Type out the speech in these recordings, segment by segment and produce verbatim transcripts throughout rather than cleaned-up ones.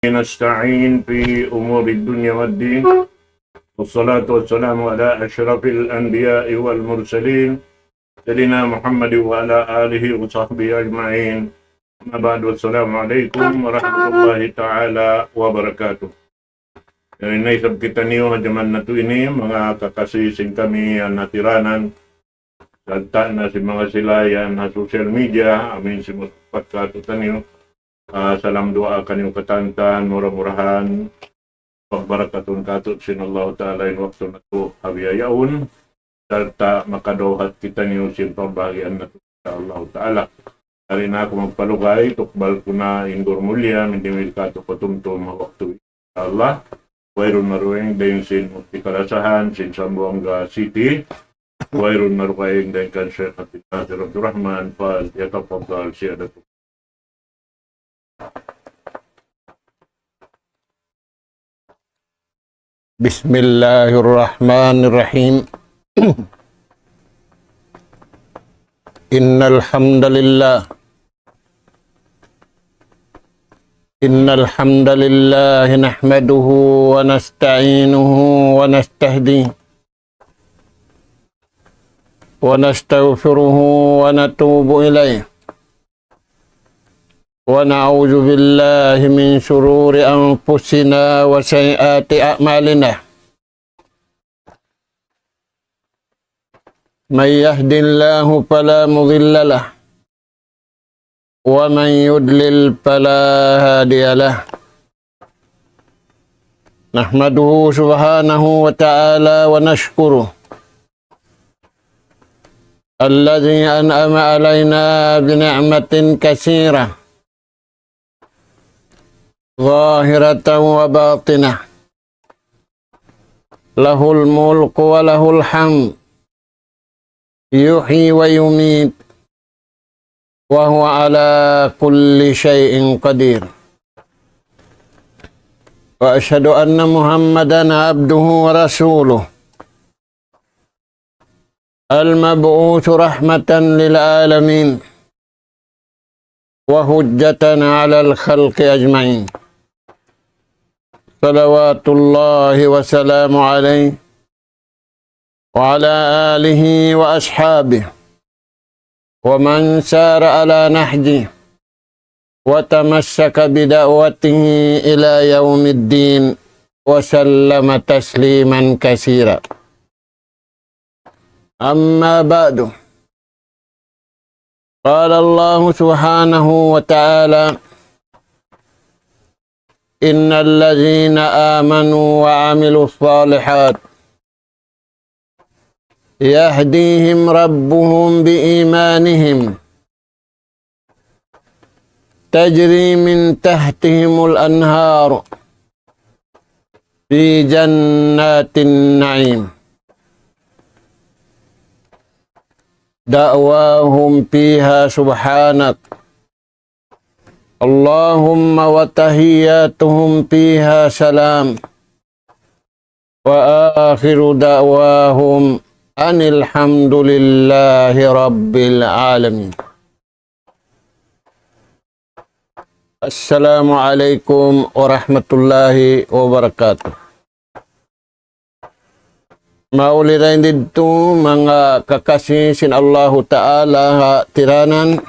نستعين في أمور الدنيا والدين. والصلاة والسلام على أشرف الأنبياء والمرسلين، سيدنا محمد وعلى آله وصحبه أجمعين. أما بعد، والسلام عليكم ورحمة الله تعالى وبركاته. Yari na isab kitaniyu ha jaman natu' ini, manga kakasi sin kami yan ha tiranan, sarta' na sin manga sila yan ha social media, amin sin muspat katu'taniyu. Ah, salam duwaa kaniyu katantan, mura-murahan pagbarakatun katu' sin Allahu Ta'ala in waktu natu' ha biya' yaun, sarta' makadawhat kitaniyu sin pagbahagian natu', insya Allahu Ta'ala. Yari na aku magpalugay, tukbal ku na in guru mulya, mindimil katu' patumtum ha waktu, insya Allah. Wayruun na dugaing dayn sin Mufti Kalasahan sin Zamboanga City. Wayruun na dugaing dayn kan Sheikh Abdul Nasir Abdul Rahman, فليتفضل سيادته. بسم الله الرحمن الرحيم. إن الحمد لله، إن الحمد لله نحمده ونستعينه ونستهديه ونستغفره ونتوب إليه، ونعوذ بالله من شرور أنفسنا وسيئات أعمالنا. من يهد الله فلا مضل له، ومن يضلل فلا هادي له. نحمده سبحانه وتعالى ونشكره الذي أنعم علينا بنعمة كثيرة ظاهرة وباطنة، له الملك وله الحمد، يحيي ويميت، وهو على كل شيء قدير. وأشهد أن محمدا عبده ورسوله، المبعوث رحمة للعالمين وحجة على الخلق أجمعين، صلوات الله وسلامه عليه وعلى آله وأصحابه ومن سار على نهجه وتمسك بدعوته إلى يوم الدين وسلم تسليما كثيرا. أما بعد، قال الله سبحانه وتعالى: إن الذين آمنوا وعملوا الصالحات يهديهم ربهم بإيمانهم تجري من تحتهم الأنهار في جنات النعيم دعواهم فيها سبحانك اللهم وتحياتهم فيها سلام وآخر دعواهم أن الحمد لله رب العالمين. السلام عليكم ورحمة الله وبركاته. Mauli dayn didtu manga kakasi sin Allahu Ta'ala ha tiranan.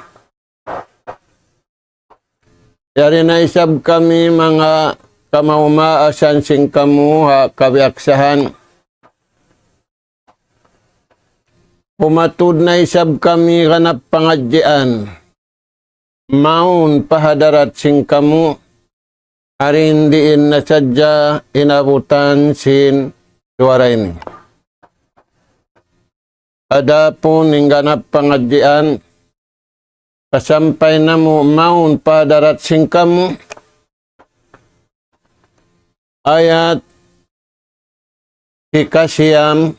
Yari na isab kami manga kamaumaasan sin kamu ha kabiyaksahan. Umatud na isab kami ganap pangadjian. Mawn pa hadarat sin kamu, arin diin na sadja inabutan sin suwara ini. Adapun in ganap pangadjian, pasampay namu' mawn pa hadarat sin kamu, ayat hikasiyam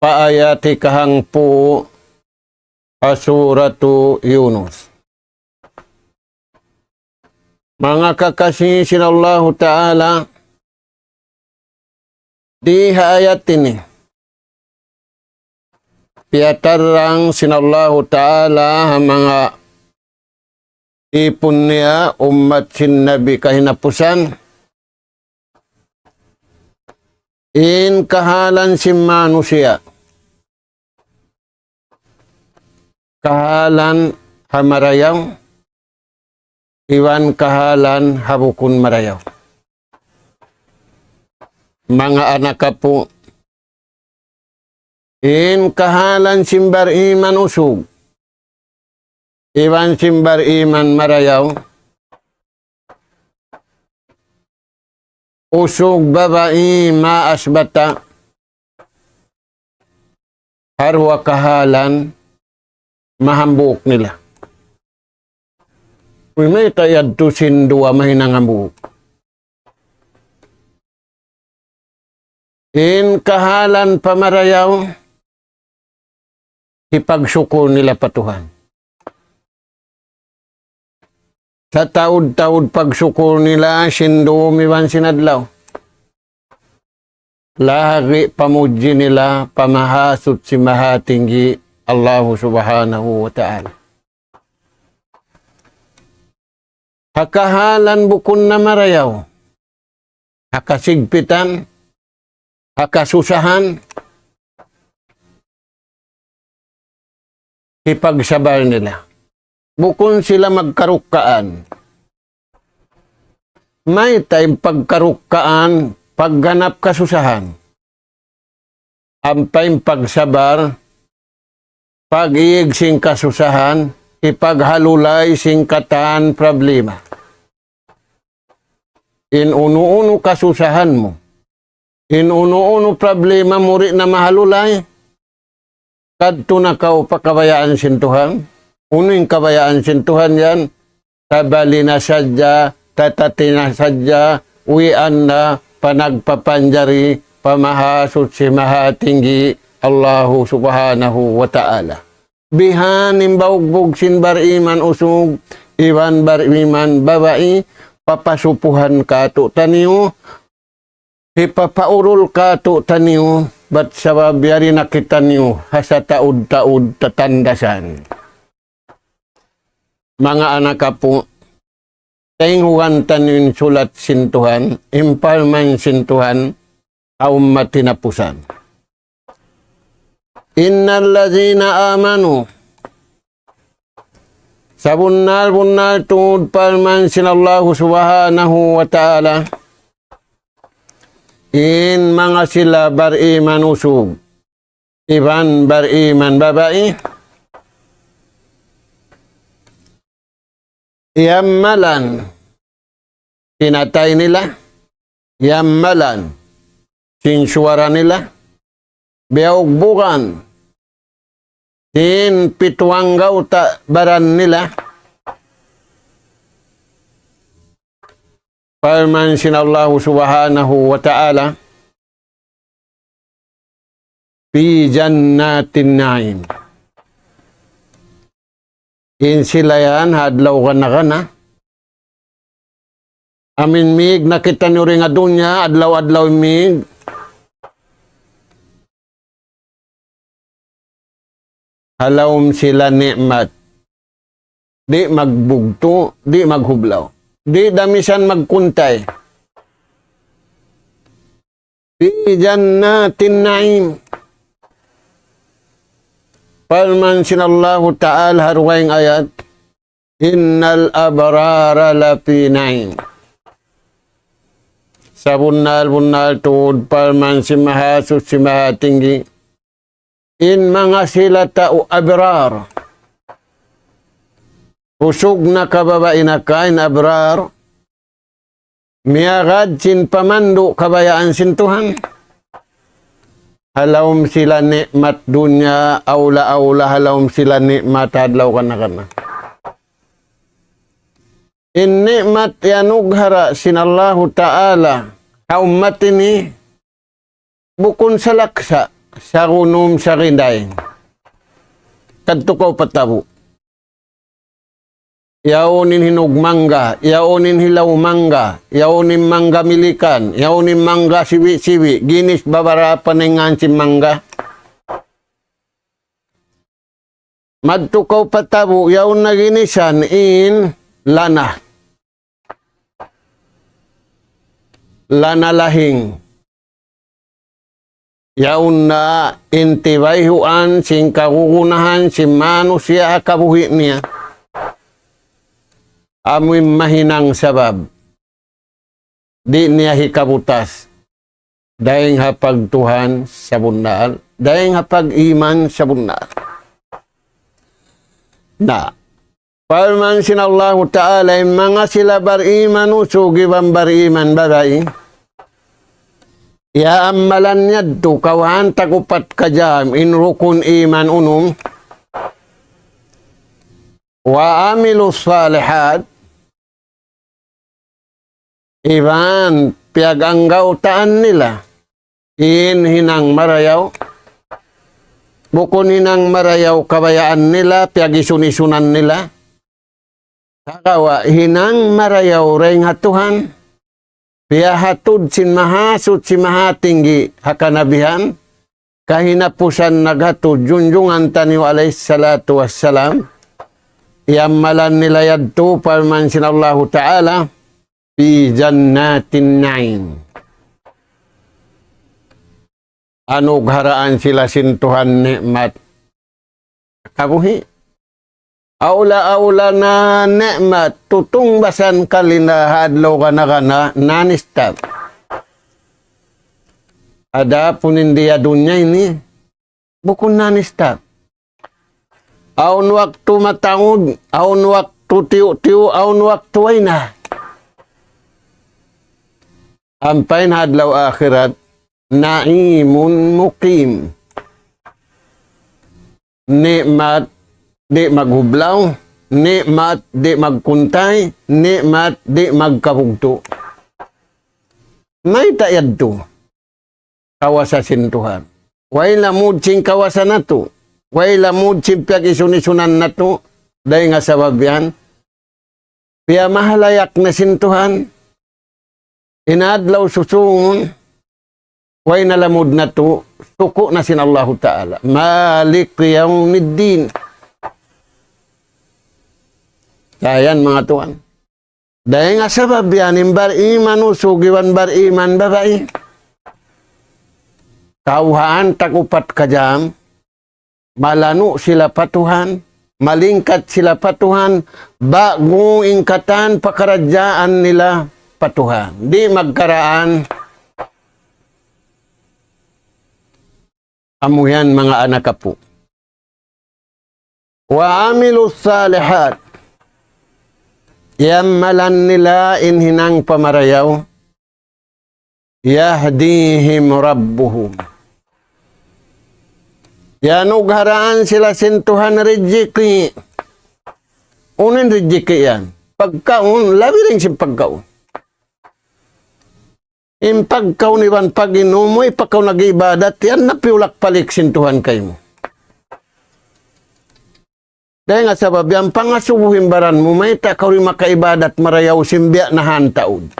pa ayat hikahangpu' ha Suratu Yunus. Manga kakasi sin Allahu Ta'ala, di ha ayat ini, piyatarrang sin Allahu Ta'ala ha manga tipun niya ummat sin Nabi kahinapusan, in kahalan sin manusiya', kahalan ha marayaw, iban kahalan ha bukun marayaw. Manga anak apu', in kahalan sin bariman usug, iban sin bariman marayaw, usug babai maas bata', ha duwa kahalan mahambuuk nila. Uy, mayta' yadtu sin duwa mahinang hambuuk? In kahalan pa marayaw, hipagsukul nila pa Tuhan. Sataud-taud pagsukul nila sin dum iban sin adlaw. Lagi' pamudji nila pa Mahasuchi Mahatinggi Allahu Subhanahu wa Ta'ala. Ha kahalan bukun na marayaw, ha kasigpitan, ha kasusahan, hipagsabal nila. Bukun sila magkarukkaan. Mayta' in pagkarukkaan, pagganap kasusahan? Ampa in pagsabal, pag-ig sin kasusahan, hipaghalulay sin katan problema. In unu-unu kasusahan mu, in unu-unu problema mu di' na mahalulay, kadtu na kaw pa kabayaan sin Tuhan. Unu in kabayaan sin Tuhan yan? Tabali na sadja, tatati na sadja, wi'an na pa nagpapanjari, pa Mahasuchi Mahatinggi, Allahu Subhanahu wa Ta'ala. Bihan in baugbug sin bariman usug, iban bariman babai, papasupuhan kātu'niyu, hipapaurul kātu'niyu, bat sabab yari na kitaniyu ha sataud-taud tatandasan. Manga anak apu', taynghugan taniyu in sulat sin Tuhan, in parman sin Tuhan, ha ummat hinapusan. إن الذين آمنوا, sabunnal-bunnal tuud parman sin Allahu Subhanahu wa Ta'ala, in manga sila bariman usug, iban bariman babai, iyammalan, pinatay nila, iyammalan, sin suwara nila, biyaugbugan, sin pituanggaw ta baran nila, parman sin Allahu Subhanahu wa Ta'ala, في جنات النعيم. In sila yan, ha adlaw gana-gana. Amu in mig, nakita' niyu dayn ha dunya, adlaw-adlaw in mig. Ha lawm sila ni'mat. Di' magbugtu', di' maghublaw. Di' da misan magkuntay. في جنات النعيم. Parman sin Allahu Ta'ala ha dugaing ayat, إن الأبرار لفي نعيم. Sabunnal-bunnal tuud parman sin Mahasuchi Mahatinggi, in manga sila tau abrar. Usug na kababaihan kain abrar. Miyagad sin pamandu' kabayaan sin Tuhan. Ha lawm sila ni'mat dunya, awla-awla ha lawm sila ni'mat adlaw gana-gana. In ni'mat iyanughara sin Allahu Ta'ala ha ummat ini, bukun salaksa, sagunum sarinday. Kadtu kaw pa tabu'. Yaun in hinog mangga, yaun in hilaw mangga, yaun in mangga milikan, yaun in mangga siwi-siwi, ginis babarapa na in ngan sin mangga. Madtu kaw pa tabu', yaun na ginisan in lana. Lana lahing. Yaun na in tibayhuan sin kagunahan sin manusiya' ha kabuhi' niya. Amu in mahinang sabab di' niya hikabutas dayn ha pagtuhan sabunnal, dayn ha pag-iman sabunnal. Na, parman sin Allahu Ta'ala, in manga sila bariman usug iban bariman babai, ya amalan yadtu kawhaan tag upat kajam in rukun iman unum, wa amilu salihat, iban piyaganggautaan nila in hinang marayaw. Bukun hinang marayaw kabayaan nila, piyagisun-isunan nila. Sagawa' hinang marayaw dayn ha Tuhan, piyahatud sin Mahasuchi Mahatinggi ha kanabihan, kahinapusan naghatud junjungan taniyu alayhi salatu wassalam, iyamalan nila yadtu parman sin Allahu Ta'ala, fi jannatin na'im. Anugharaan sila sin Tuhan ni'mat kabuhi'. Awla-awla na ni'mat tutungbasan kaniya ha adlaw gana-gana, non-stop. Adapun in di ha dunya ini, bukun non-stop. Awn waktu mataud, awn waktu tiyu'-tiyu', awn waktu way na. Ampa in ha adlaw akhirat, na'imun muqim. Ni'mat di' maghublaw, ni'mat di' magkuntay, ni'mat di' magkabugtu'. Mayta' yadtu? Kawasa sin Tuhan. Way lamud sin kawasa natu'. Way lamud sin piyag-isun-isunan natu'. Dayn ha sabab yan, piyamahalayak na sin Tuhan. In adlaw susūngun, way na lamud natu', suku' na sin Allahu Ta'ala. Malik yawmiddin. Dayan, manga tuwan. Dayn ha sabab yan, in bariman usug iban bariman babai, kawhaan tag upat kajam, malanu' sila pa Tuhan, malingkat sila pa Tuhan, ba'gu in katan pakaradjaan nila pa Tuhan. Di' magkaraan. Amu yan, manga anak apu'. Wa amilu salihat. Iyamalan nila in hinang pamarayaw. Yahdihim Rabbuhum. Iyanugharaan sila sin Tuhan rijiki'. Unu in rijiki' yan? Pagkaun, labi dayn sin pagkaun. In pagkaun iban pag-inum mu, way pa kaw nag-ibadat, yan na piyulak-palik sin Tuhan kaymu. Dayn ha sabab yan, pangasubuhi in baran mu, mayta' kaw di' makaibadat marayaw sin biya' na ha taud.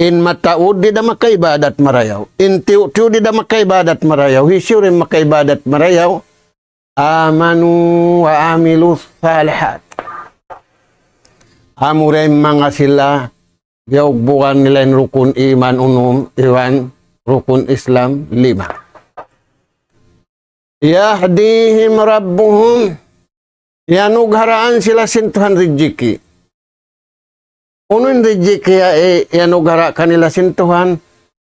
In mataud di' da makaibadat marayaw. In tiyu'-tiyu' di' da makaibadat marayaw. Hisiyu in makaibadat marayaw? Amanu wa amilu salihat. Amu da in manga sila, iyaubugan nila in rukun iman unum, iban rukun Islam lima. Yahdihim Rabbuhum. Iyanugharaan sila sin Tuhan rijiki'. Unu in rijiki' ya, eh, iyanughara' kanila sin Tuhan?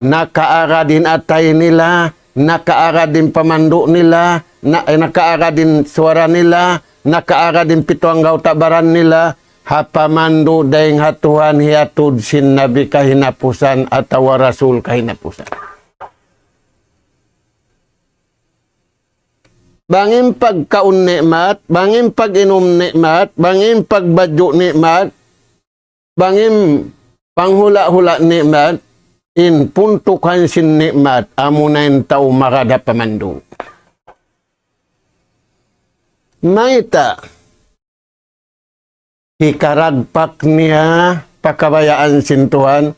Nakaagad in atay nila, nakaagad in pamandu' nila, na, eh, nakaagad in suwara nila, nakaagad in pitu anggawta' baran nila, ha pamandu' dayn ha Tuhan hiyatud sin Nabi kahinapusan atawa Rasul kahinapusan. Bang in pagkaun ni'mat, bang in pag-inum ni'mat, bang in pagbadju' ni'mat, bang in panghula'-hula' ni'mat, in puntukan sin ni'mat, amuna in tau magad ha pamandu'. Mayta'? Hikaragpak niya pa kabayaan sin Tuhan.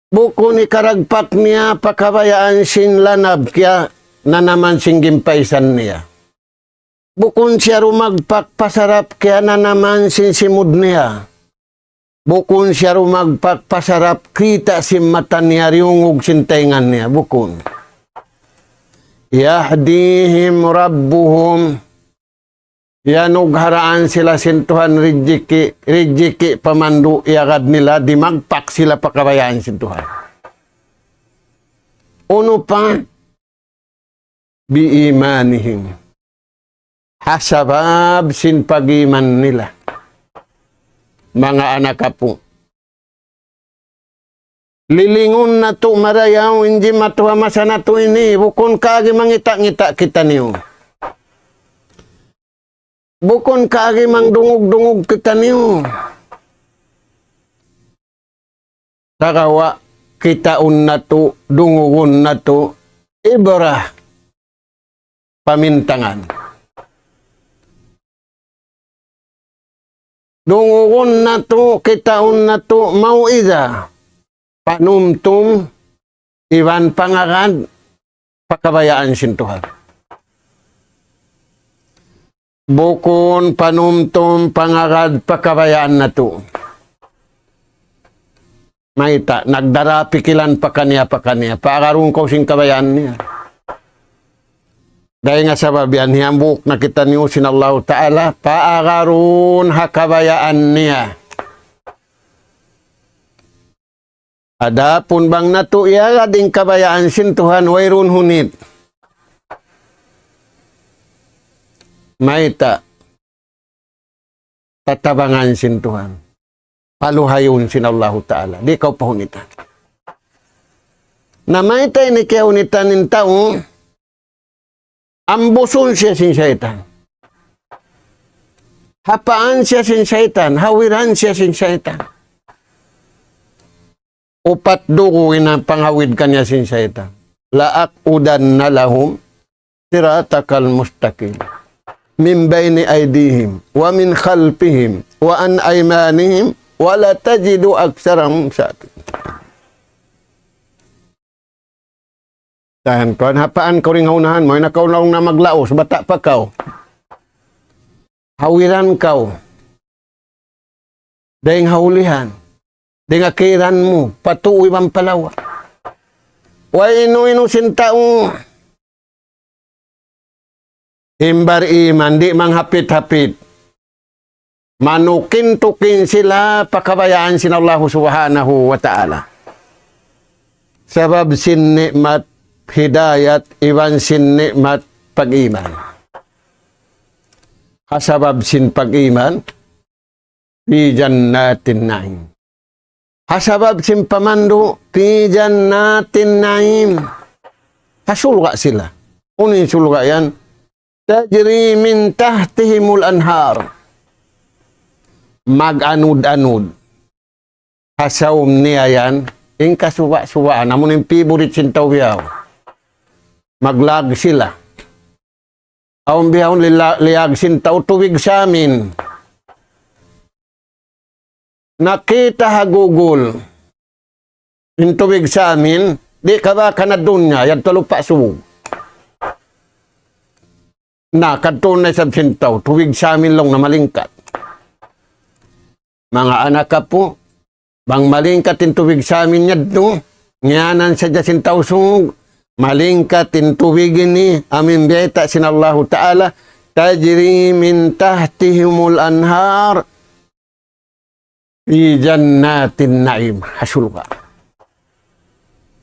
Bukun hikaragpak niya pa kabayaan sin lanab kiyananaman sin gimpaisan niya. Bukun siya rumagpak pa sarap kiyananaman sin simud niya. Bukun siya rumagpak pa sarap kita' sin mata niya, diyungug sin taynga niya. Bukun. يهديهم ربهم. Iyanugharaan sila sin Tuhan rijiki', rijiki' pamandu' iyagad nila, dimagpak sila pa kabayaan sin Tuhan. Unu pa? بإيمانهم. Ha sabab sin pag-iman nila. Manga anak apu'. Lilingun natu' marayaw in jimatu ha masa natu' ini, bukun kaagi mangita'-ngita' kitaniyu. Bukun kaagi mangdungug-dungug kitaniyu. Sagawa' kitaun natu', dungugun natu', ibrah, pamintangan. Dungugun natu', kitaun natu', mau'iza, panumtum, iban pangagad, pa kabayaan sin Tuhan. Bukun panumtum pangagad pa kabayaan natu'. Mayta', nagdara pikilan pakaniya-pakaniya. Paagarun kaw sin kabayaan niya. Dayn ha sabab yan, hiyambuuk na kitaniyu sin Allahu Ta'ala, paagarun ha kabayaan niya. Adapun bang natu' iyagad in kabayaan sin Tuhan, wayruun hunit. Mayta', tatabangan sin Tuhan. Paluhayun sin Allahu Ta'ala. Di' kaw pahunitan. Na mayta' ini kiyahunitan in tau, ambusun siya sin saytan. Hapaan siya sin saytan, hawiran siya sin saytan. Upat dugu in panghawid kaniya sin saytan. لأقعدن لهم صراطك المستقيم من بين أيديهم ومن خلفهم وعن أيمانهم ولتجد أكثرهم شاكرين. Dayn kuwan, hapaan kaw dayn ha unahan mu, ayaw na kaw laung na maglaus, bata' pa kaw. Hawiran kaw. Dayn ha ulihan. Dayn ha kiran mu, pa tuu iban pa lawa. Way inu-inu sin tau. In bar-iman, di' manghapit-hapit. Manukin-tukin sila pa kabayaan sin Allahu Subhanahu wa Ta'ala. Sabab sin ni'mat hidayat, iban sin ni'mat pag-iman. Ha sabab sin pag-iman, في جنات النعيم. Ha sabab sin pamandu', في جنات النعيم. Ha surga' sila. Unu in surga' yan? تجري من تحتهم الأنهار. Mag-anud-anud. Ha saum niya yan, in kasuba'-subaan, amu in favorite sin tau bihaun. Maglag sila. Awn bihaun lila-, liyag sin tau tubig samin. Nakita' ha Google. In tubig samin, di' kabaakan ha dunya, yadtu ha Lupa' Subug. Na, kadtuun na isab sin tau, tubig samin laung na malingkat. Manga anak apu', bang malingkat in tubig samin yadtu, ngiyanan sadja sin tau Sug, malingkat in tubig ini, amu in biyayta' sin Allahu Ta'ala, تجري من تحتهم الأنهار في جنات النعيم. Ha surga'.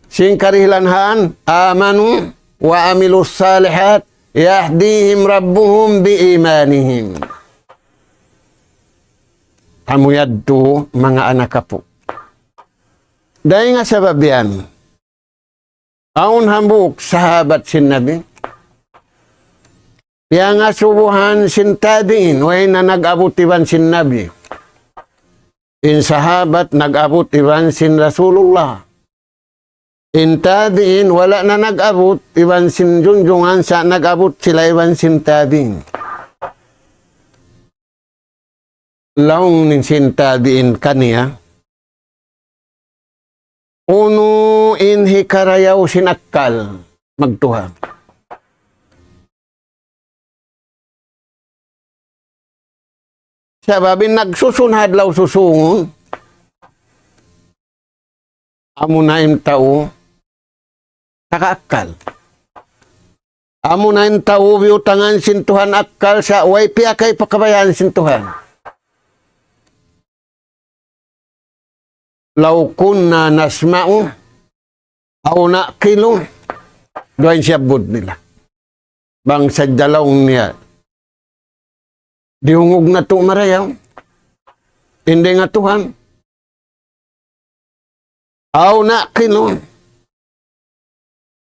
Sin karihilan han, آمنوا وعملوا الصالحات يهديهم ربهم بإيمانهم. Amu yadtu manga anak apu'. Dayn ha sabab yan. Awn hambuuk sahabat sin Nabi. Piyangasubuhan sin tabi'in, way na nag-abut iban sin Nabi. In sahabat nag-abut iban sin Rasulullah. In tabi'in, wala' na nag-abut iban sin junjungan sa' nag-abut sila iban sin tabi'in. Laung sin tabi'in kaniya, unu in hikarayaw sin akkal magtuhan. Sabab in nagsusun ha adlaw susūngun, amuna in tau taga akkal. Amuna in tau biyutangan sin Tuhan akkal sa' way piyakay pa kabayaan sin Tuhan. لو كنا نسمع أو نعقل, duwa in siyabbut nila. Bang sadja laung niya, diyungug natu' marayaw in dayn ha Tuhan. أو نعقل.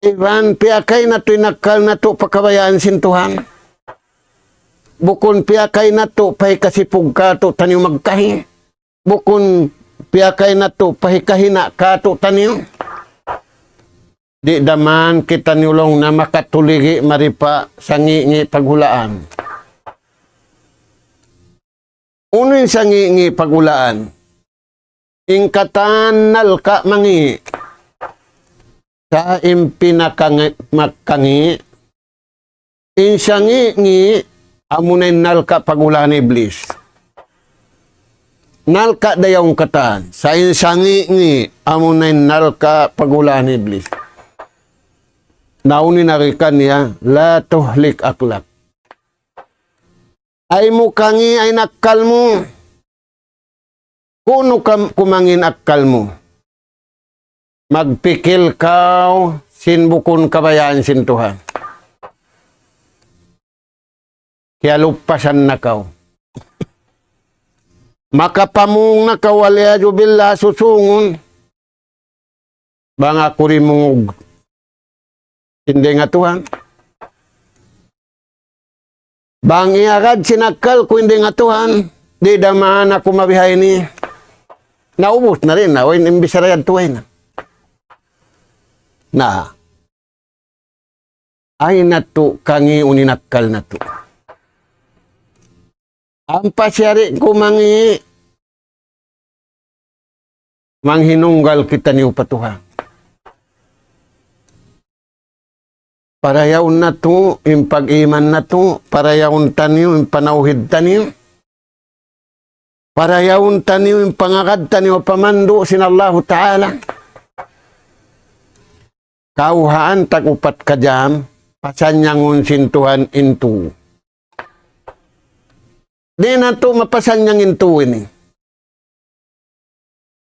Iban piyakay natu' in akkal natu' pa kabayaan sin Tuhan. Bukun piyakay natu' pa hikasipug kātu'niyu magkahi. Bukun piyakay natu' pa hikahina' kātu'niyu. Di' da man kitaniyu laung niya makatuligi mari pa sangi'-ngi' paghulaan. Unu in sangi'-ngi' paghulaan? In katan nalka' mangi'. Sa' in pinakangi', makangi', in sangi'-ngi' amuna in nalka' paghulaan Iblis. Nalka' da yaun katan. Sa' in sangi'-ngi' amuna in nalka' paghulaan Iblis. Na unu in agi kaniya, لا تهلك عقلك. Ayaw mu kangian in akkal mu. Ku'nu kam-, kumangi' in akkal mu? Magpikil kaw sin bukun kabayaan sin Tuhan. Kiyaluppasan na kaw. Makapamung na kaw, والعياذ بالله, susūngun. Bang aku di' mungug sin dayn ha Tuhan. Bang iyagad sin akkal ku in dayn ha Tuhan, di' da man aku mabihaini. Naubus na rin na, way in bichara yadtu way na. Na, ayaw natu' kangiun in akkal natu'. Ampa siyari' ku mangi', manghinunggal kitaniyu pa Tuhan. Parayawun natu' in pag-iman natu', parayawun taniyu in panawhid taniyu, parayawun taniyu in pangagad taniyu pa mandu' sin Allahu Ta'ala. Kawhaan tag-upat ka jam, pasanyangun sin Tuhan in tū. Di' natu' mapasanyang in tū ini.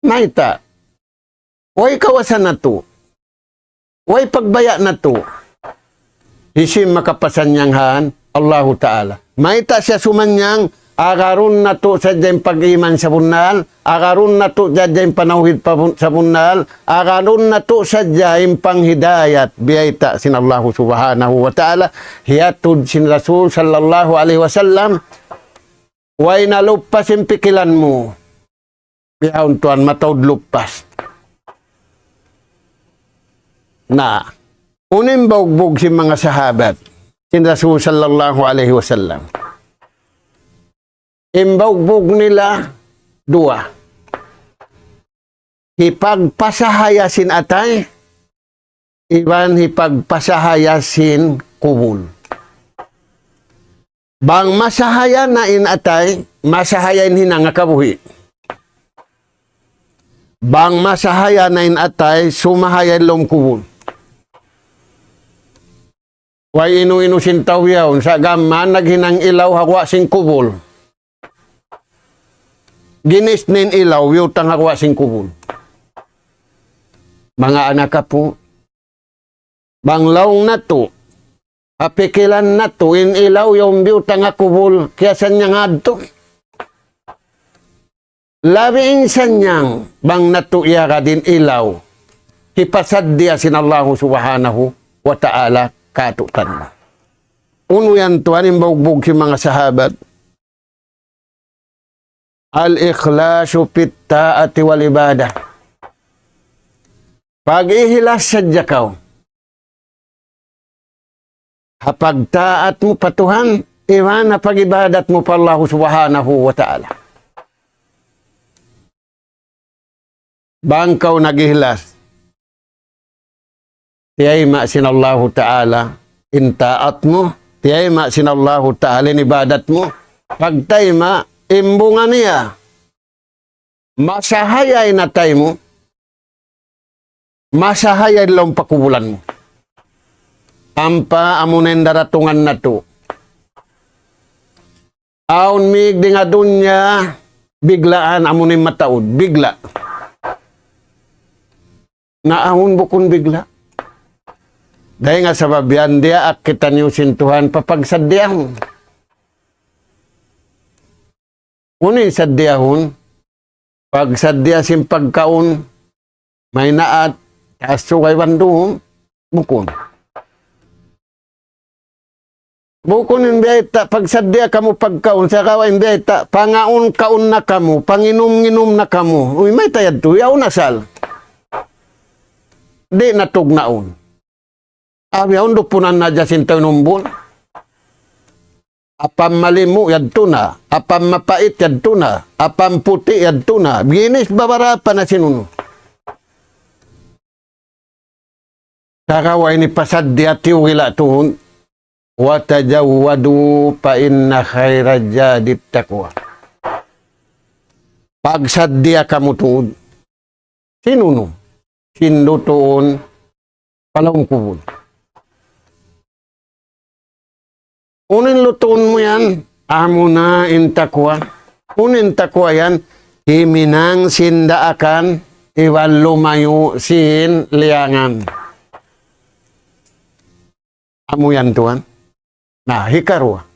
Mayta'? Way kawasa natu'. Way pagbaya' natu'. Hisiyu in makapasanyang han? Allahu Ta'ala. Mayta' siya sumanyang, agarun natu' sadja in pag-iman sabunnal, agarun natu' sadja in panawhid pabun-, sabunnal, agarun natu' sadja in panghidayat biyayta' sin Allahu Subhanahu wa Ta'ala, hiyatud sin Rasul sallallahu alayhi wasallam, way na luppas in pikilan mu. Bihaun tuwan mataud luppas. Na, unu in baugbug sin manga sahabat sin Rasul sallallahu alayhi wasallam? In baugbug nila duwa. Hipagpasahaya sin atay, iban hipagpasahaya sin kubul. Bang masahaya na in atay, masahaya in hinang ha kabuhi'. Bang masahaya na in atay, sumahaya in lawm kubul. Way inu-inu sin tau yaun, sa' gām mayan naghinang ilaw ha guwa' sin kubul. Ginis na in ilaw, biyutang ha guwa' sin kubul. Manga anak apu', bang laung natu', ha pikilan natu', in ilaw yaun biyutang ha kubul, kiyasanyang hadtu. Labi in sanyang bang natu' iyagad in ilaw hipasaddiya sin Allahu Subhanahu wa Ta'ala kātu'niyu. Unu yan tuwan in baugbug sin manga sahabat? الإخلاص في الطاعة والعبادة. Pag-ihilas sadja kaw ha pagtaat mu pa Tuhan, iban ha pag-ibadat mu pa Allahu Subhanahu wa Ta'ala. Bang kaw nag-ihlas, tiyayma' sin Allahu Ta'ala in taat mu, tiyayma' sin Allahu Ta'ala in ibadat mu, pagtayma' In bunga niya, masahaya in atay mu, masahaya in lawm pakubulan mu. Ampa amu na in daratungan natu'. Awn mig dayn ha dunya, biglaan, amu na in mataud, bigla'. Na awn bukun bigla'. Dayn ha sabab yan, diyaak kitaniyu sin Tuhan, papagsaddiyahun. Unu in saddiyahun, pagsaddiya sin pagkaun, maynaat, taas sugay bandum, bukun. Bukun in biyayta', pagsaddiya kamu pagkaun, sagawa' in biyayta', pangaun-kaun na kamu, panginum-nginum na kamu. Uy, mayta' yadtu, yaun asal. Di' na tugnaun. Abi, yaun dupunan na hadja sin tau inumbun. Apam malimu yadtu na, apam mapait yadtu na, apam puti' yadtu na. Ginis babarapa na sin unu. Sagawa' ini pasaddiya tiyugila' tuud. وتزودوا فإن خير الزاد التقوى. Pagsaddiya kamu tuud. Sin unu? Sin lutuun pa lawm kubul. Unu in lutuun mu yan? Amuna in takwa. Unu in takwa yan? Himinang sin daakan, iban lumayu' sin liyangan. Amu yan tuwan. Na, hikaruwa.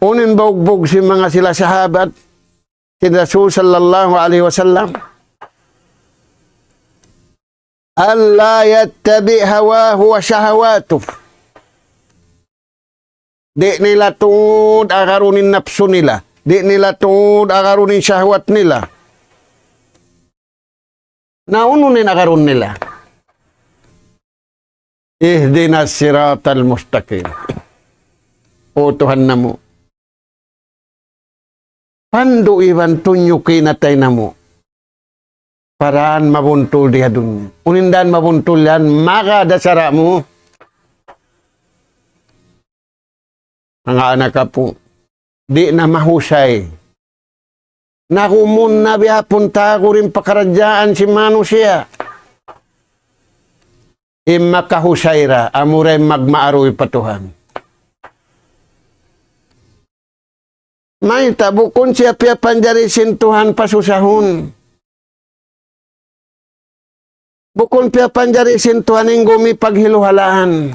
Unu in baugbug sin manga sila sahabat, sin Rasul sallallahu alayhi wasallam. ألا يتبع هواه وشهواته. Di' nila tuud agarun in napsu nila. Di' nila tuud agarun in shahwat nila. Na unu in agarun nila? اهدنا الصراط المستقيم. O Tuhan namu'. Pandu' iban tunjuki na in atay namu'. Pa dān mabuntul di ha dunya. Unu in dān mabuntul yan, maka da sara' mu. Manga anak apu', di' na mahusay. Nagumun na bihapun taguring pakaradjaan sin manusiya'. In makahusay ra, amura in magmaaruy pa Tuhan. Mayta', bukun siya piyapanjari sin Tuhan pasusahun. Bukun piyapanjari sin Tuhan in gumi paghiluhalaan.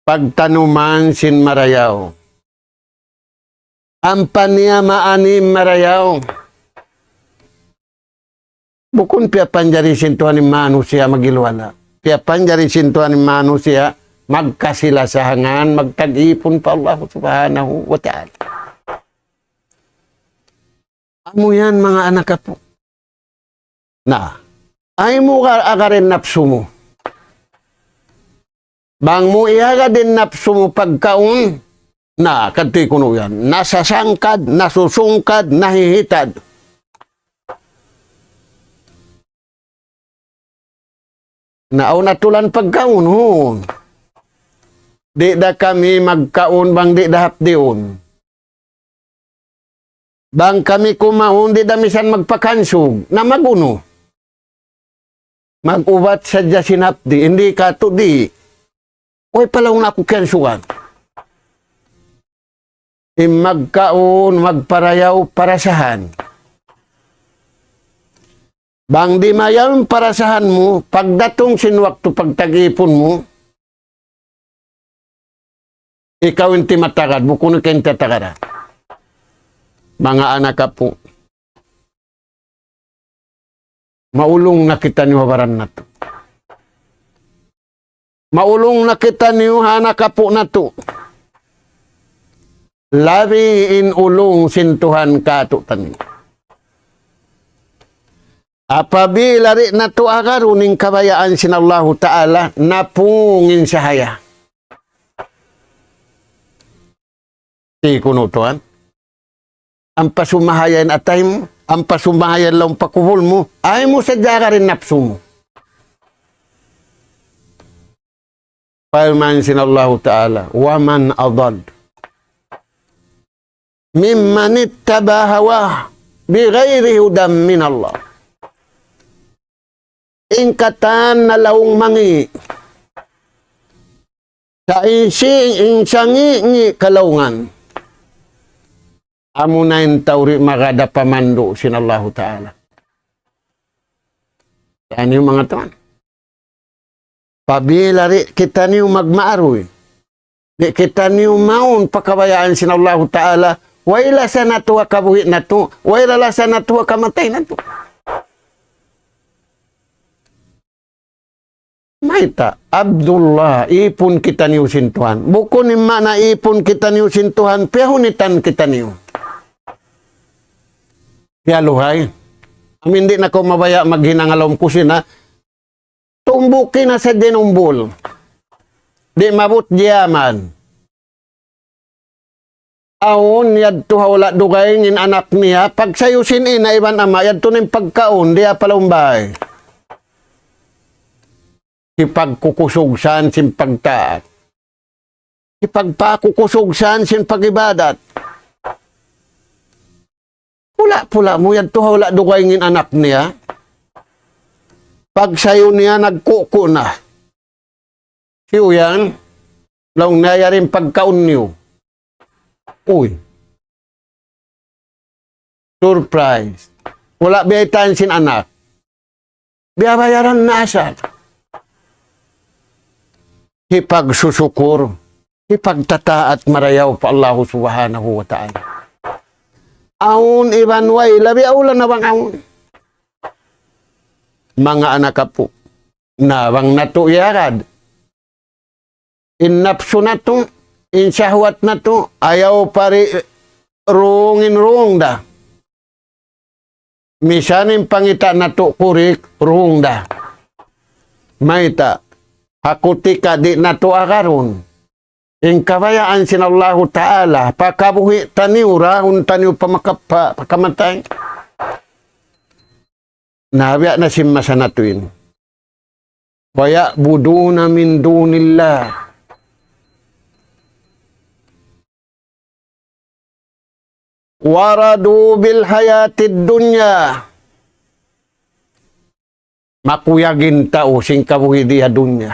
Pagtanuman sin marayaw. Ampa niya maanim marayaw. Bukun piyapanjari sin Tuhan in manusiya' maghiluhala'. Piyapanjari sin Tuhan in manusiya' magkasilasahangan, magtag-ipun pa Allah Subhanahu wa Ta'ala. Amu yan, manga anak apu'. Na, ayaw mu aga-, agarin napsu mu. Bang mu iyagad in napsu mu pagkaun, na, kadtu kunu' yan. Nasasangkad, nasusungkad, nahihitad. Na, awn atulan pagkaun, hu. Di' da kami magkaun bang di' da hapdiun. Bang kami kumaun, di' da misan magpakansug. Na mag-unu? Mag-ubat sadja sin hapdi', di' katu' di'. Uy, palaw na aku kiyansugan. In magkaun, magparayaw, parasahan. Bang di' mayaw in parasahan mu, pagdatung sin waktu pagtag-ipun mu, ikaw in timatagad, bukun ikaw in tatagaran. Manga anak apu', maulung na kitaniyu ha baran natu'. Maulung na kitaniyu ha anak apu' natu'. Labi in ulung sin Tuhan kātu'niyu. Apabila di' natu' agarun in kabayaan sin Allahu Ta'ala, napung in sahaya. Di' kunu' tuwan. Ampa sumahaya in atay mu, ampa sumahaya in lawm pakubul mu, ayaw mu sadja agarin napsu mu. Parman sin Allahu Ta'ala, ومن أضل. ممن اتبع هواه بغير هدى من الله. In katan nalaung mangi' sa' in si-, in sangi'-ngi' kalaungan. Amuna in tau di' magad ha pamandu' sin Allahu Ta'ala. Taniyu manga tuwan. Apabila di' kitaniyu magmaaruy, di' kitaniyu mawn pa kabayaan sin Allahu Ta'ala, way lasa natu' ha kabuhi' natu', way lasa natu' ha kamatay natu'. Mayta', Abdullah, ipun kitaniyu sin Tuhan. Bukun in maana ipun kitaniyu sin Tuhan, piyahunitan kitaniyu. Piyaluhay. Amin di' na kaw mabaya' maghinang ha lawm kusina. Tumbuki na sa' dinumbul. Di' mabut jiyaman. Awn yadtu ha hula' dugaing in anak niya, pagsayu sin ina' iban ama', yadtu na in pagkaun, diya pa lawm bay. Hipagkukusug san sin pagtaat. Hipagpakukusug san sin pag-ibadat. Pula-pula mu yadtu ha hula' dugaing in anak niya. Pagsayu niya nagkuku na. Siyu yan, laung niya yari in pagkaun niyu. Uy. Surprise. Wala' biyaytaan sin anak. Biyabayaran na asal. Hipagsusukur, hipagtataat marayaw pa Allahu Subhanahu wa Ta'ala. Awn iban way, labi awla na bang awn. Manga anak apu', na bang natu' iyagad. In napsu natu', in sahwat natu', ayaw pa ri-, wrong in wrong da. Misan in pangita' natu' kurik, wrong da. Mayta', ha kutika di' natu' agarun in kabayaan sin Allahu Ta'ala, pa kabuhi' taniyu, rahun taniyu pa makapa-, pa kamatay. Na, biya' na sin masa natu' ini. ويعبدون من دون الله ورضوا بالحياة الدنيا. Makuyag in tau sin kabuhi' di ha dunya.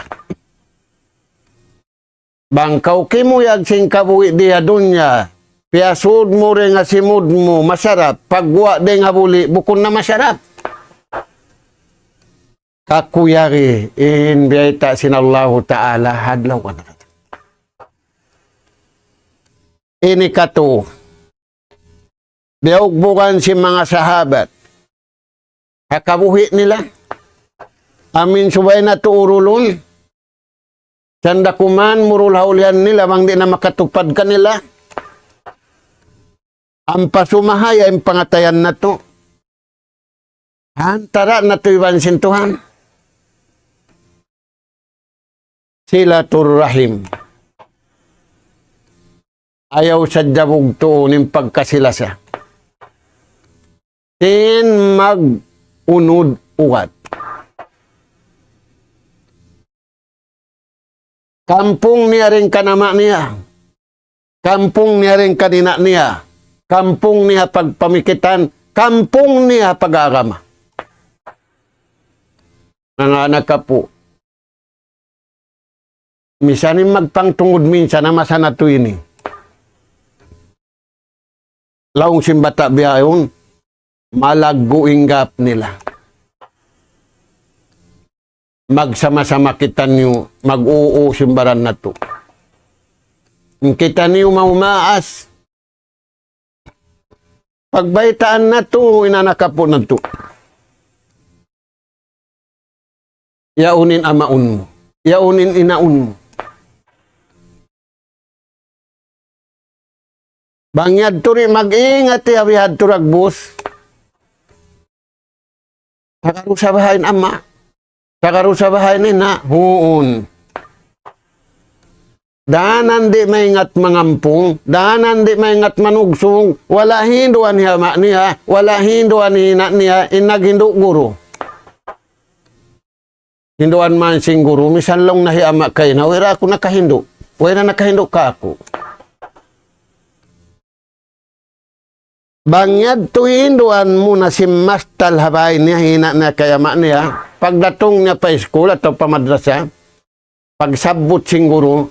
Bang kaw kimuyag sin kabuhi' di ha dunya, piyasud mu dayn ha simud mu, masarap. Pagguwa' dayn ha buli', bukun na masarap. Kakuyagi in biyayta' sin Allahu Ta'ala ha adlaw kanakatu. Ini katu, biyugbugan sin manga sahabat. Ha kabuhi' nila. Amin subay natu' urulun. Sanda kuman murul ha ulihan nila, bang di' na makatupad kanila. Ampa sumahaya in pangatayan natu'. Antara natu' iban sin Tuhan. Silatur rahim. Ayaw sadja bugtuun in pagkasi-lasa. Sin mag-unud ugat. Kampung niya dayn kan ama' niya. Kampung niya dayn kan ina' niya. Kampung niya pagpamikitan. Kampung niya pag-agama. Manga anak apu'. Misan in magpangtungud minsan ha masa natu' ini. Laung sin bata' bihaun, malaggu' in gap nila. Magsama-sama kitaniyu, mag-uu sin baran natu'. In kitaniyu maumaas, pagbaytaan natu', in anak apu' natu'. Yaun in amaun mu. Yaun in inaun mu. Bang yadtu di' mag-ingat, ya bihadtu dagbus. Tagarusa baha' in ama'. Tagarusa baha' in ina'. Huun. Danan di' maingat mangampung, danan di' maingat manugsung, wala' hinduan hi ama' niya, wala' hinduan hi ina' niya, in naghindu' guru. Hinduan man sin guru, misan laung na hi ama' kayna, wayra aku nakahindu', wayra nakahindu' kāku'. Bang yadtu hinduan mu na sin mastal ha bay niya, hi ina' niya kay ama' niya, pagdatung niya pa iskul atawa pa madrasa, pagsabbut sin guru,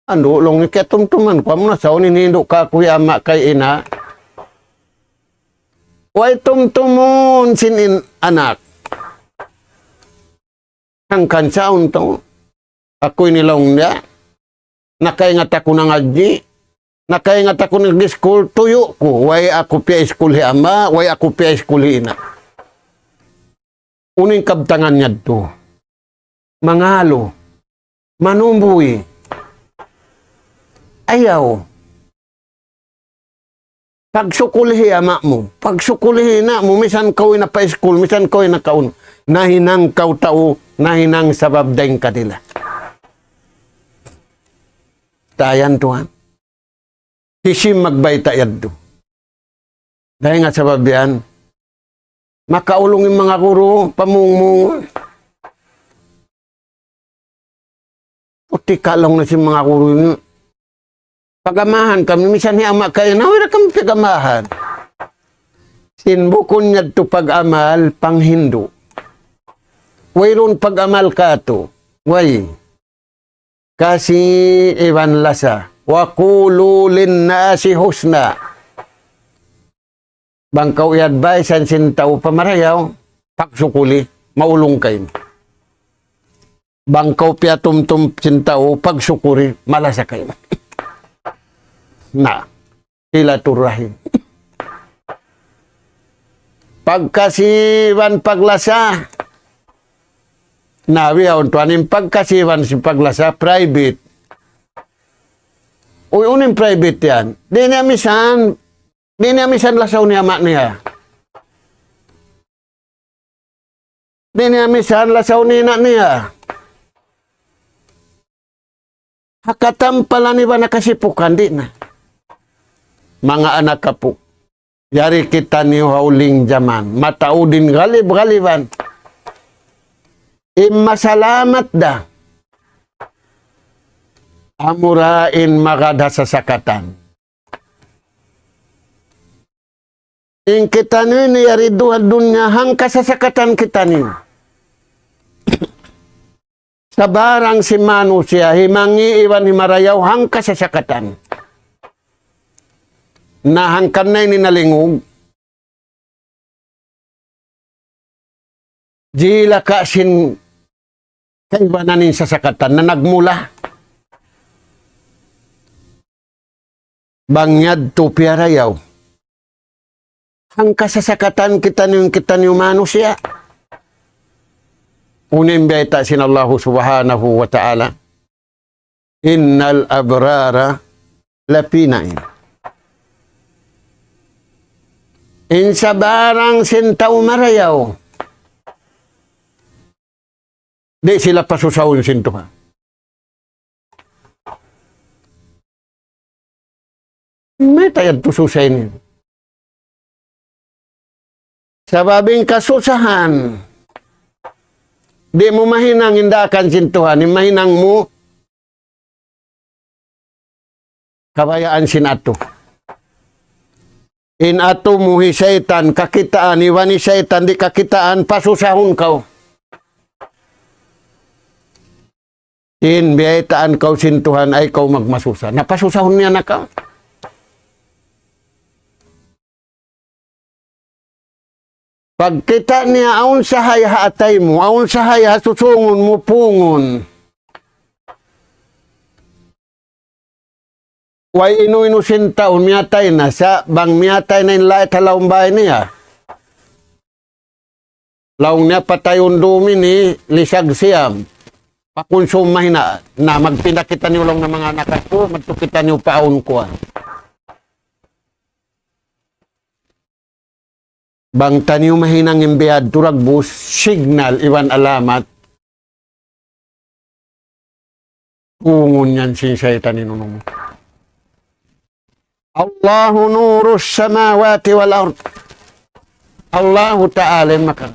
"Andu', laung niya, kiyatumtuman ku, amu na sa' unu in hindu' kāku' hi ama' kay ina'." Way tumtumun sin in-, anak. Hangkan sa' untung aku ini, laung niya, nakaingat aku nangadji', nakaingat aku nag-iskul, tuyu' ku, way aku piyaiskul hi ama', way aku piyaiskul hi ina'. Unu in kabtangan niya yadtu? Mangalu, manumbuy. Ayaw. Pagsukuli hi ama' mu, pagsukuli hi ina' mu, misan kaw in nagpaiskul, misan kaw in nakaun. Nahinang kaw tau, nahinang sabab dayn kanila. Tayan tuwan. Hisiyu in magbayta' yadtu? Dayn ha sabab yan, makaulung in manga guru, pamungmung. Puti' ka, laung niya, sin manga guru ini. Pag-amahan kami, misan hi ama' kay ina', way da kami pag-amahan. Sin bukun yadtu pag-amal, panghindu'. Wayruun pag-amal katu'. Way. Kasi iban lasa. وقولوا للناس حسنا. Bang kaw i-advise-an sin tau pa marayaw, pagsukuli, maulung kaymu. Bang kaw piyatumtum sin tau, pagsukuli, malasa kaymu. Na, silaturrahim. Pagkasi iban paglasa. Na, bihaun tuwan in pagkasi iban sin paglasa, private. Uy, unu in private yan? Di' niya misan, di' niya misan lasaw niya ama' niya. Di' niya misan lasaw niya ina' niya. Ha katampalan iban ha kasipukan, di' na. Manga anak apu'. Yari kitaniyu ha huling jaman. Mataud in galib-galiban. In masalamat da. Amura in magad ha sasakatan. In kitaniyu ini yari duun ha dunya hangka sasakatan kitaniyu. Sabarang sin manusiya', himangi' iban himarayaw hangka sasakatan. Na hangkan na ini nalingug. Jila ka sin kaibanan in sasakatan na nagmula. Bang yadtu piyarayaw. Hangka sasakatan kitaniyu, kitaniyu manusiya'. Unu in biyayta' sin Allahu Subhanahu wa Ta'ala. إن الأبرار لفي نعيم. In sabarang sin tau marayaw, di' sila pasusahun sin Tuhan. Mayta' yadtu susa ini? Sabab in kasusahan, di' mu mahinang in daakan sin Tuhan, in mahinang mu, kabayaan sin atu. In atu mu hi saytan kakitaan, iban hi saytan di' kakitaan, pasusahun kaw. In biyaytaan kaw sin Tuhan, ayaw kaw magmasusa. Na pasusahun niya na kaw. Pagkita' niya awn sahay ha atay mu, awn sahay ha susungun mu, pungun. Way inu-inu sin tau, miyatay na sa', bang miyatay na in lait ha lawm bāy niya. Laung niya patayun dum ini, lisag siyam. Pakunsum mahina, na magpinda kitaniyu laung na manga anak aku, madtu kitaniyu pa awn kuwan. Bang taniyu mahinang in bihadtu dagbus, signal iban alamat. Tungun yan sin saytan in unu mu. الله نور السماوات والأرض. Allahu Ta'ala in maka-,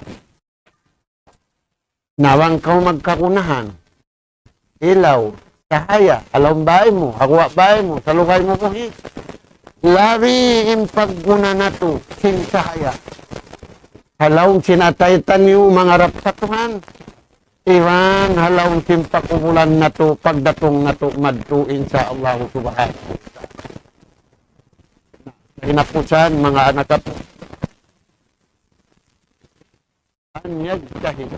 na bang kaw magkagunahan. Ilaw, sahaya, ha lawm bāy mu, ha guwa' bāy mu, salugay mu buhi'. Labi in pagguna natu' sin sahaya. Ha lawm sin atay taniyu mangarap ha Tuhan. Iban ha lawm sin pakubulan natu', pagdatung natu' madtu, insya Allah subhanahu wa ta'ala. Hinapusan, manga anak apu'. An yajtahid.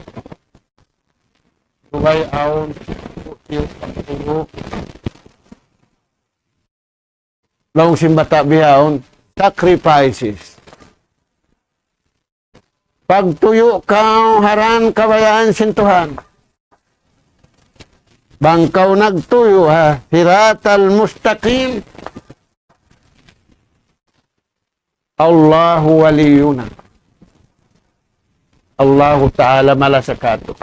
Subay awn, laung sin bata' bihaun, sacrifices. Pagtuyu' kaw ha dan kabayaan sin Tuhan. Bang kaw nagtuyu' ha siratal mustaqim, Allahu waliyuna. Allahu Ta'ala malasa katu'.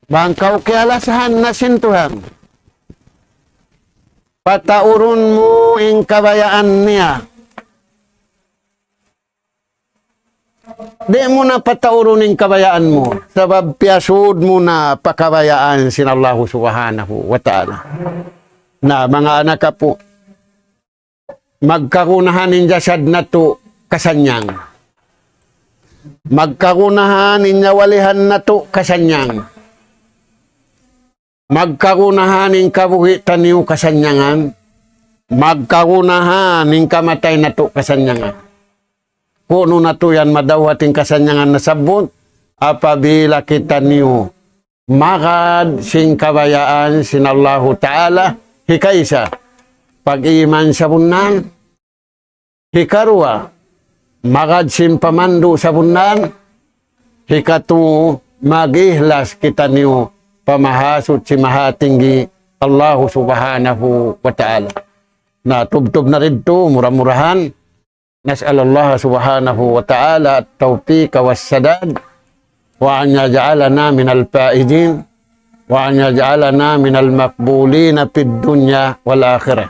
Bang kaw kiyalasahan na sin Tuhan, pataurun mu in kabayaan niya. Di' mu na pataurun in kabayaan mu, sabab piyasud mu na pa kabayaan sin Allahu Subhanahu wa Ta'ala. Na, manga anak apu', magkagunahan in jasad natu' kasannyang. Magkagunahan in nyawalihan natu' kasannyang. Magkagunahan in kabuhi' taniyu kasannyangan. Magkagunahan in kamatay natu' kasannyangan. Kunu' natu' yan madawhat in kasannyangan nasabbut, apabila kitaniyu magad sin kabayaan sin Allahu Ta'ala, hikaisa, pag-iman sabunnal, hikaruwa, magad sin pamandu' sabunnal, hikatu, mag-ihlas kitaniyu pa Mahasuchi Mahatinggi Allahu Subhanahu wa Ta'ala. Na, tubtub na didtu, mura-murahan. نسأل الله سبحانه وتعالى التوفيق والسداد، وأن يجعلنا من الفائزين، وأن يجعلنا من المقبولين في الدنيا والآخرة.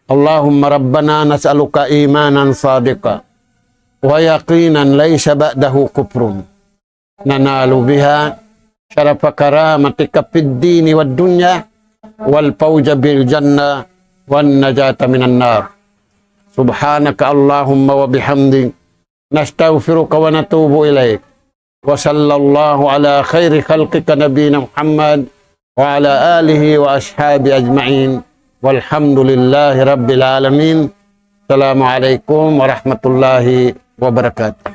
اللهم ربنا نسألك إيمانا صادقا ويقينا ليس بعده كفر، ننال بها شرف كرامتك في الدين والدنيا، والفوز بالجنة، والنجاة من النار. سبحانك اللهم وبحمدك، نستغفرك ونتوب إليك. وصلى الله على خير خلقك نبينا محمد وعلى آله وأصحابه أجمعين. والحمد لله رب العالمين. السلام عليكم ورحمة الله وبركاته.